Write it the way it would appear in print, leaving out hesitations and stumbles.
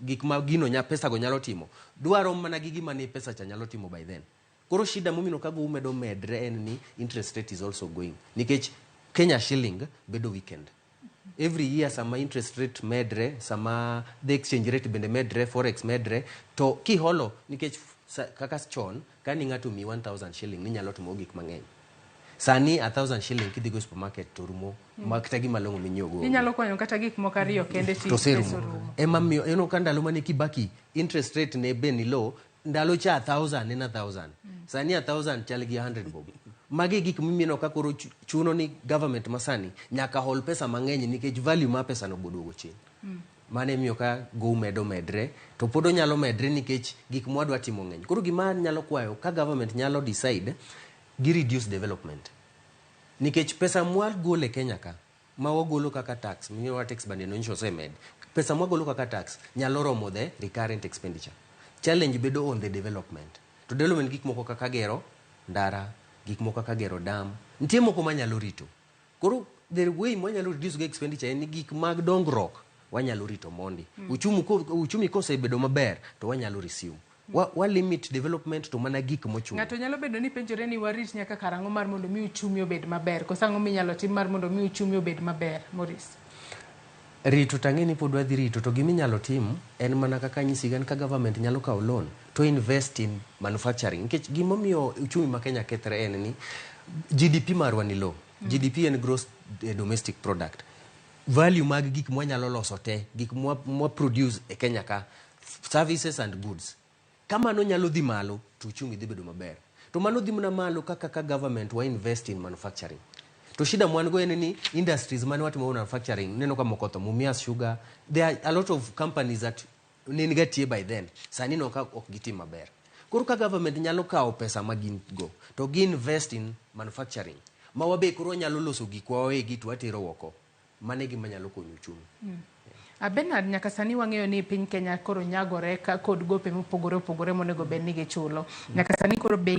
Gik ma gino nya pesa go nyalo timo dwaro mana gi gima ne pesa cha nyalo timo by then. Koro shida momino ka gowi medo medre en ni interest rate is also going, nikech Kenya shilling bedo weakened every year. Sama interest rate medre, sama the exchange rate bende medre, forex medre, to kiholo nikech kaka chon kani ng'ato mi 1000 shilling ninyalo timo gik mang'eny, sani 1000 shilling kidhigo e supermarket to rumo ma kata gima long'o minyiewo go onge. Inyalo kwanyo kata gik moko ariyo kende ti To pesa oserumo. Orumo. Ema miyo ineno ka ndalo mane Kibaki interest rate ne be ni low, ndalo cha 1000 en 1000, sani 1000 chal gi 100 bob. Magi e gik mimieno ka koro chuno ni government masani nyaka hol pesa mang'eny nikech value mar pesa no boduogo chien. Mano emiyo ka gowi medo medre, to pod onyalo medre nikech gik mwadwa timo ng'eny. Koro gima nyalo kwayo ka government nyalo decide gi reduce development, nikech pesa mwagolo e Kenya ka ma wagolo kaka tax miwa tax bande nonyiso osemed, pesa mwagolo kaka tax nyalo romo the recurrent expenditure. Challenge bedo on the development. To development, gik moko kaka gero ndara, gik moko kaka gero dam, nitie moko manyalo rito. Koro the way mwanyalo reduce go expenditure en ni gik mag dongruok wanyalo rito mondi uchumi kosebedo maber to wanyalo resume wa limit development to mana gik mochuno. Ng'ato nyalo bedo ni penjore ni warit nyaka karang'o mar mondo mi uchumi obed maber, koso ang'o minyalo tim mar mondo mi uchumi obed maber, Maurice? Rito tang'e ni pod wadhi rito, to giminyalo tim en mana kaka anyisi gan ka government nyalo kawo loan to invest in manufacturing, nikech gimomiyo uchumi ma Kenya kethre en ni GDP marwa ni low. GDP en gross domestic product, value mag gik mwanyalo loso te, gik mwa produce e Kenya ka, services and goods. Ka mano nyalo dhi malo to uchumi dhi bedo maber. To mano dhi mana malo kaka ka government wa invest in manufacturing. To shida mwan go en ni industries mane watimo manufacturing, neno ka moko tho, Mumias Sugar, there are a lot of companies that ne niga tie by then, sani no ka ok gitim maber. Koro ka government nyalo kawo pesa ma gin go to gi invest in manufacturing ma wabe koro wanyalo loso gikwa wawegi to watero oko, mano e gima nyalo konyo uchumi. Bernard, nyaka sani wang'eyo ni piny Kenya koro nyagore ka kod gope mopogore opogore monego bed ni gichulo. Nyaka sani koro be